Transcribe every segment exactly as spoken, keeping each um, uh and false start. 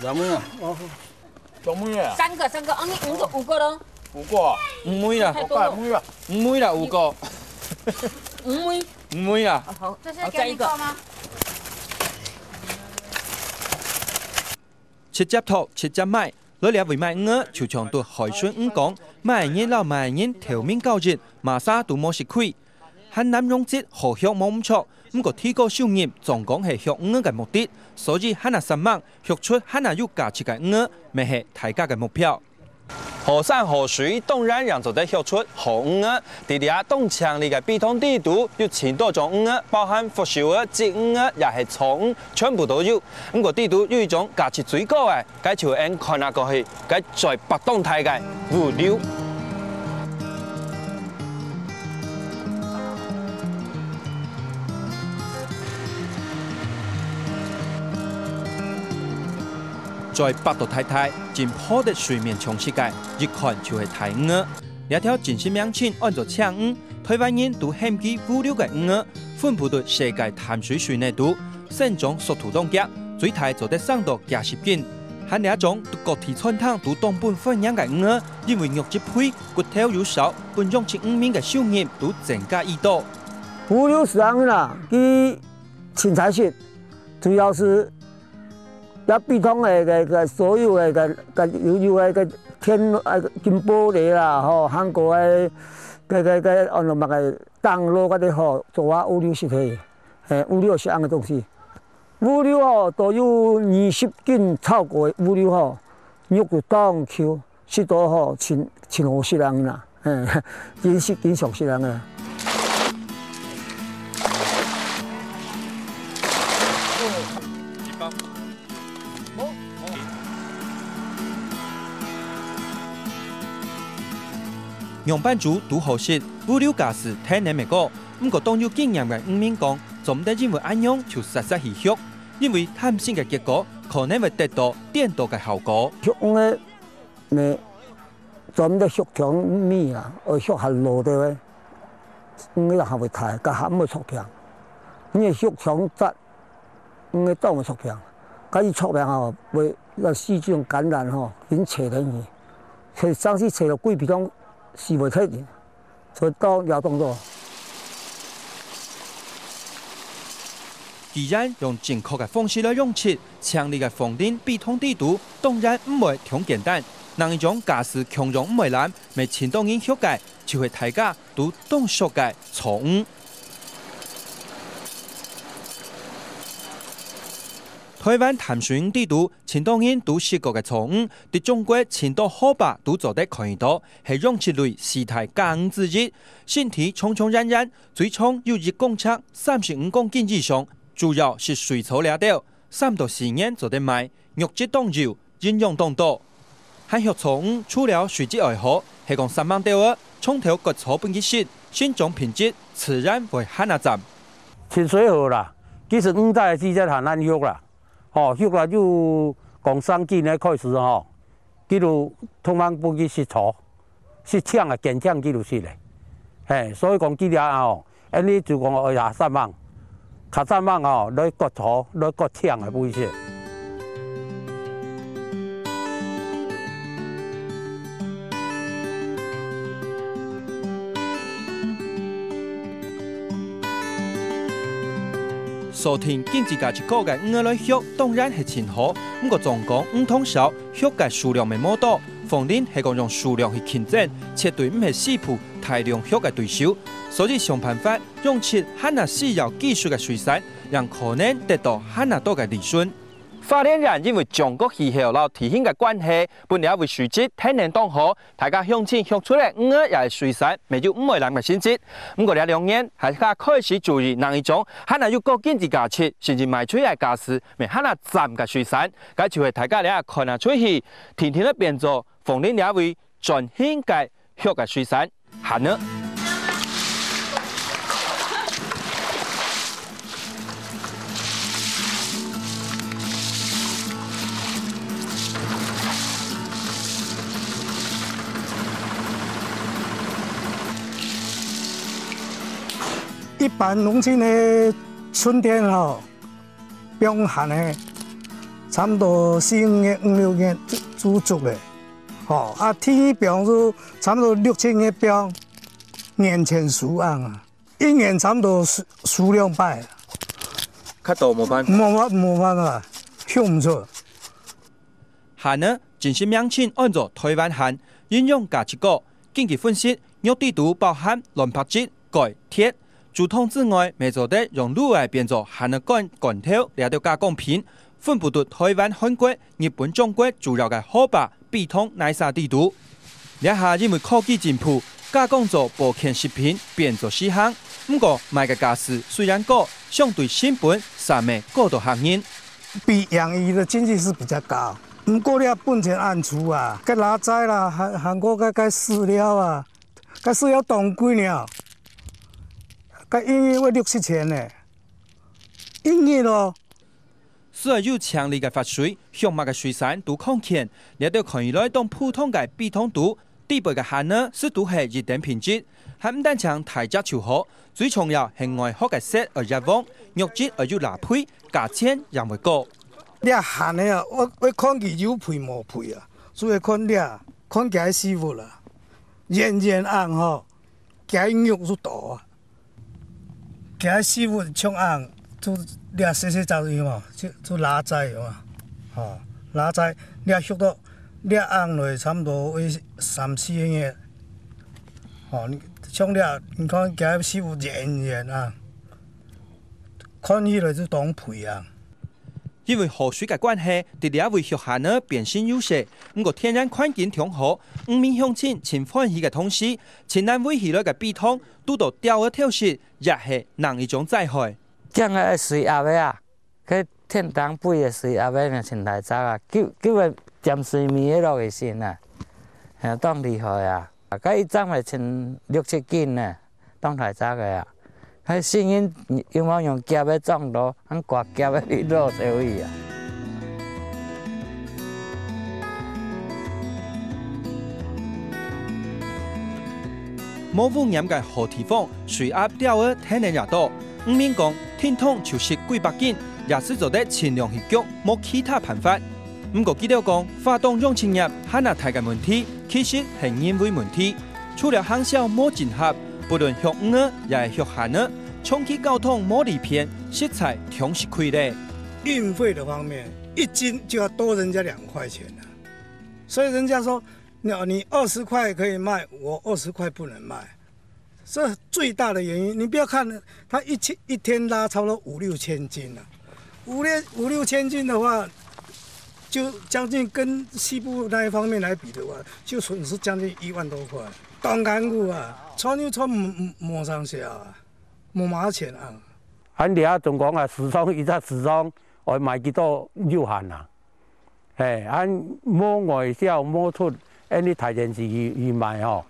兩尾啊？哦，兩尾啊？三個，三個，啊，你五個，五個咯。五個啊？五尾啦，太多了。五尾啊？五尾啦，五個。五尾。五尾啦。哦，好，這是給你夠嗎？好，再一個。直接擇，直接買，來這位買魚仔，就像對海巡魚講，買个人摎賣个人頭面交易，麼儕都無食虧。 海南養殖好畜無毋著，毋過第一手入總講係畜魚个目的，所以還愛煞猛，畜出還愛有價值个魚，乜係大家个目標。好山好水，當然也做得畜出好魚。在這當淨俐个陂塘底肚，有盡多種魚，包含福壽仔、鯽魚仔，也係草魚，全部都有。毋過底肚有一種價值最高个， 該就𫣆看啊過去，該嘴擘當大个烏溜。嘴擘到大大，真破得水面衝擊个，一看就係大魚仔。這條正式名稱安做赤魚，臺灣人都喊佢烏溜个魚仔，分布在世界淡水水域肚，生長速度當遽，最大做得生到幾十斤。還這種在各地餐廳都當本歡迎个魚仔，因為肉質肥、骨頭又燒，分養殖漁民个收入都增加已多。烏溜係恁樣啦，佢 清彩色，主要係這鼻通个个个所有个个个有有个个天个金玻璃啦，吼，韓國个个个个安到麼个當路該兜吼，做啊烏溜色个，嘿，烏溜色恁个東西。烏溜吼，都有二十斤超過个烏溜吼，肉就當Q。 食到吼，真真好食人啦，嘿，真食真想食人啊。仰般煮都好食，烏溜價數天然乜高，毋過當有經驗个漁民講，做毋得因為恁樣就煞煞去畜，因為貪心个結果可能會得到顛倒个效果。畜魚个 你做毋得畜強尾啊，愛畜較老兜个，魚仔較會大，較較毋會著病。你畜強隻，魚仔當會著病。假使著病吼，會有細菌感染吼，緊扯等去，所以上次扯到幾皮當死袂忒去，所以當要動作。既然用正確个方式來養殖， 淨俐个鳳林鼻通底肚，當然毋會忒簡單。另一種價數共樣毋會濫，乜盡多人畜个，就係大家都當熟个草魚。臺灣淡水魚底肚，盡多人都食過个草魚，在中國盡多河壩都做得看得到，係養殖類四大家魚之一。身體長長圓圓，最長有一公尺，三十五公斤以上，主要食水草這兜。 三到四年做得賣，肉質當幼，營養當多。還畜草魚除了水質愛好，係講煞猛兜仔，長透割草分佢食，成長品質自然會還較讚。清水河啦，其實魚仔个季節還恁畜啦，吼，畜啦就講生緊个開始吼，佢就通常分佢食草，食青啊，堅青佢就食咧。嘿，所以講佢這吼， 恁呢就講愛下煞猛，較煞猛吼，來割草，來割青个分佢食。所以經濟價值高个魚仔來畜，當然係盡好。毋過總講魚通少，畜个數量乜無多，鳳林係講用數量去競爭，絕對毋係四步大量畜个對手。所以想辦法 養殖還較需要技術个水產，正可能得到還較多个利潤。花蓮縣因為掌角氣候摎地形个關係，分這位水質天然當好，大家鄉親畜出來魚仔也係水產，乜有毋會濫个性質。毋過這兩年，大家開始注意哪一種還較有高經濟價值，甚至賣出來價數乜還較讚个水產，該就係大家這看啊出去，定定來變做鳳林這位專興个畜个水產。 蝦仔。一般農村个春天吼，放蝦仔，差毋多四五月、五六月就，就足咧。 吼，啊，天氣放就差毋多六七月放，年前收恁啊，一年差毋多收，收兩擺。較多無辦法。無法，無辦法，畜毋出。蝦仔，正式名稱安做臺灣蝦，營養價值高。根據分析，肉底肚包含卵白質、 鈣、鐵。煮湯之外，乜做得用滷个變做蝦仔乾、罐頭這兜加工品，分布在臺灣、韓國、日本、中國主要个河壩、陂塘、泥沙底肚。這下因為科技進步，加工做保健食品變做時行，毋過賣个價數雖然高，相對成本煞乜高到嚇人。比養魚的經濟是比較高，毋過這本錢恁粗啊，該垃圾啦，還，還過該，該飼料啊， 該飼料當貴呢，該一日愛六七千呢，一日哦。除了有淨俐个活水，畜牧个水產都較健。這兜看起來當普通个陂塘肚，底背个蝦仔斯都係一等品質，還毋單淨大隻就好，最重要係外殼个色愛越黃，肉質愛有拉皮，價錢也會高。這蝦仔啊，𠊎，𠊎看佢有肥無肥啊，主要看這，看佢个屎朏啊，圓圓恁吼，佢个肉就大啊。 佢个屎朏像恁，就這細細隻有無？就，就拉仔有無？吼，拉仔，這畜到這恁來差毋多有三四個月。吼，你像這，你看佢个屎朏圓圓啊，看起來就當肥啊。 因為河水个關係，在這位畜蝦仔變性優勢，毋過天然環境當好，五名鄉親盡歡喜个同時，盡難圍起來个陂塘，堵到鳥仔偷食，也係另一種災害。驚个水鴨仔啊，該天頂飛个水鴨仔呢，盡大隻啊，幾，幾尾尖水尾仔落去先啊，係，當厲害啊！啊，該一隻係盡六七斤呢。 當大隻个啊！該細人有無用夾仔裝到，還掛夾仔去落水去啊！無污染个好地方，水鴨鳥仔天然也多。毋免講，定定就食幾百斤，也斯做得盡量去逐，無其他辦法。毋過佢兜講，花東養殖業還較大个問題，其實係人為問題。 除了行銷無整合，不論畜魚仔也係畜蝦仔，長期溝通無利便，實在忒食虧咧。運費的方面，一斤就要多人家兩塊錢了。所以人家說，你，你二十塊可以賣，我二十塊不能賣，這最大的原因。你不要看它一千，一天拉差不多五六千斤啊，五六，五六千斤的話， 就將近跟西部那一方面來比的話，就損失將近一萬多塊，當艱苦啊！賺又賺無，無，無上下啊，無麼个錢啊。恁這總講啊，市場一隻市場，愛賣幾多有限啊。嘿，恁無外銷，無出恁呢大城市去，去賣吼，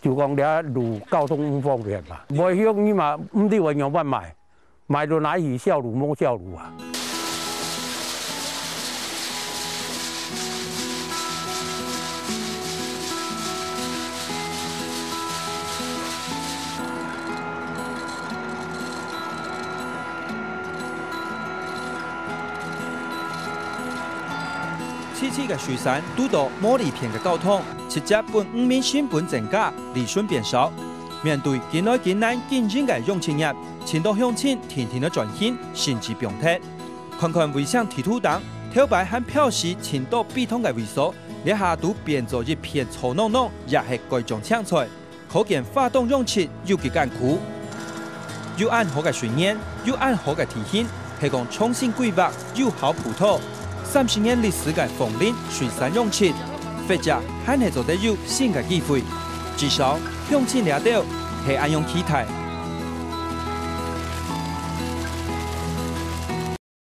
就講這路交通毋方便嘛。無畜你嘛，毋知會仰般賣。 賣到哪去銷路無銷路啊？細細个水產堵到無利便个交通，直接分五名成本增加，利潤變少。面對緊來緊難經營个養殖業， 盡多鄉親定定愛轉型，甚至放忒。看看衛星地圖頂，頭擺還標示盡多陂塘个位所，這下都變做一片草淰淰，也係改種青菜。可見花東養殖有幾艱苦。有恁好个水源，有恁好个地形，係講重新規劃有效輔導。三十年歷史个鳳林水產養殖，或者還係做得有新个機會。至少，鄉親這兜係恁樣期待。